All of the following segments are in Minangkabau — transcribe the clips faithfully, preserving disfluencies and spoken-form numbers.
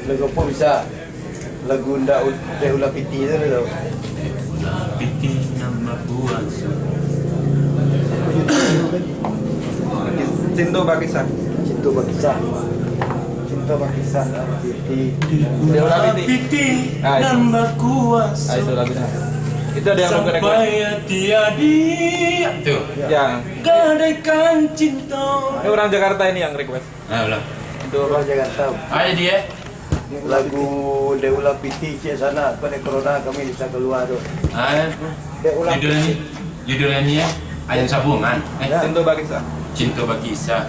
Lagu apo bisa? Lagu ndak u-, Dek Ulah Piti tu lah tu. Piti nambah kuaso. Cinto Bakisah. Cinto Bakisah. Cinto Bakisah. Piti. Dek Ulah Piti. Piti Ah, itu. Nambah kuaso. Ah, itu lagunya. Itu ada yang mau kena Sampai hati adik. Itu. Ya. Gadaikan cinta. Ini orang Jakarta ini yang request. Ah, ulang. Itu orang Jakarta. Ah, jadi, eh? Lagu Dek Ulah Piti, cek sana, kok dek corona kami bisa keluar tu. Ah, Dek Ulah judulnya Piti. Ni, judulnya ni, ya? Ayam Sabuang, kan? Eh, Ya. Cinto Bakisah. Cinto Bakisah.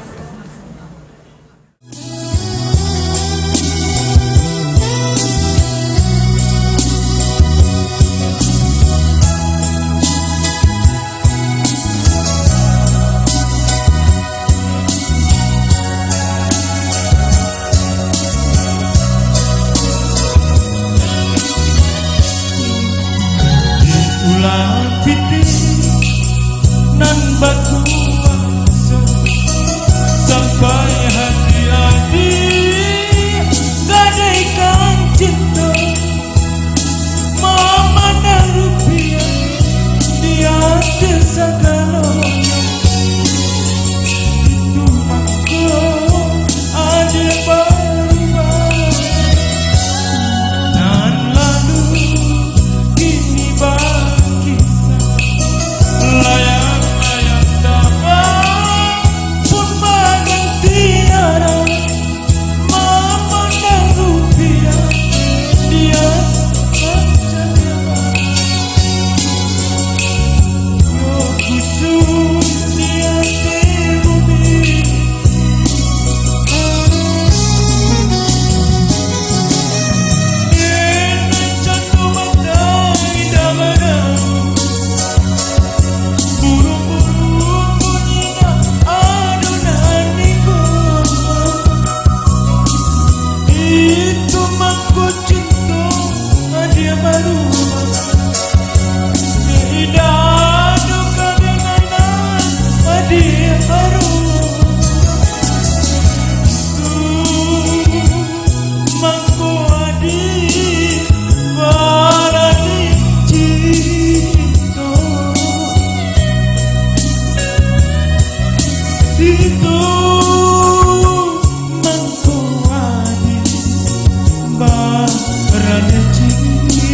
Ulah piti nan bakuaso, sampai hati-hati gadaikan cinto, mamandang rupiah di ateh sagalonyo. Itu mangko adik barubah, nan lalu kini bakisah, layang-layang tabang pun baganti arah. Mamandang rupiah di ateh jendela. Yo kusum di ateh bumi. Denai cando matahari dah badau. Burung-burung bunyi dah adonan iko. Itu mangko cinto adia baru. Indak ado kadenganan adia baru. Mangko adik barani cinto. Itu mangko adik barani cinto.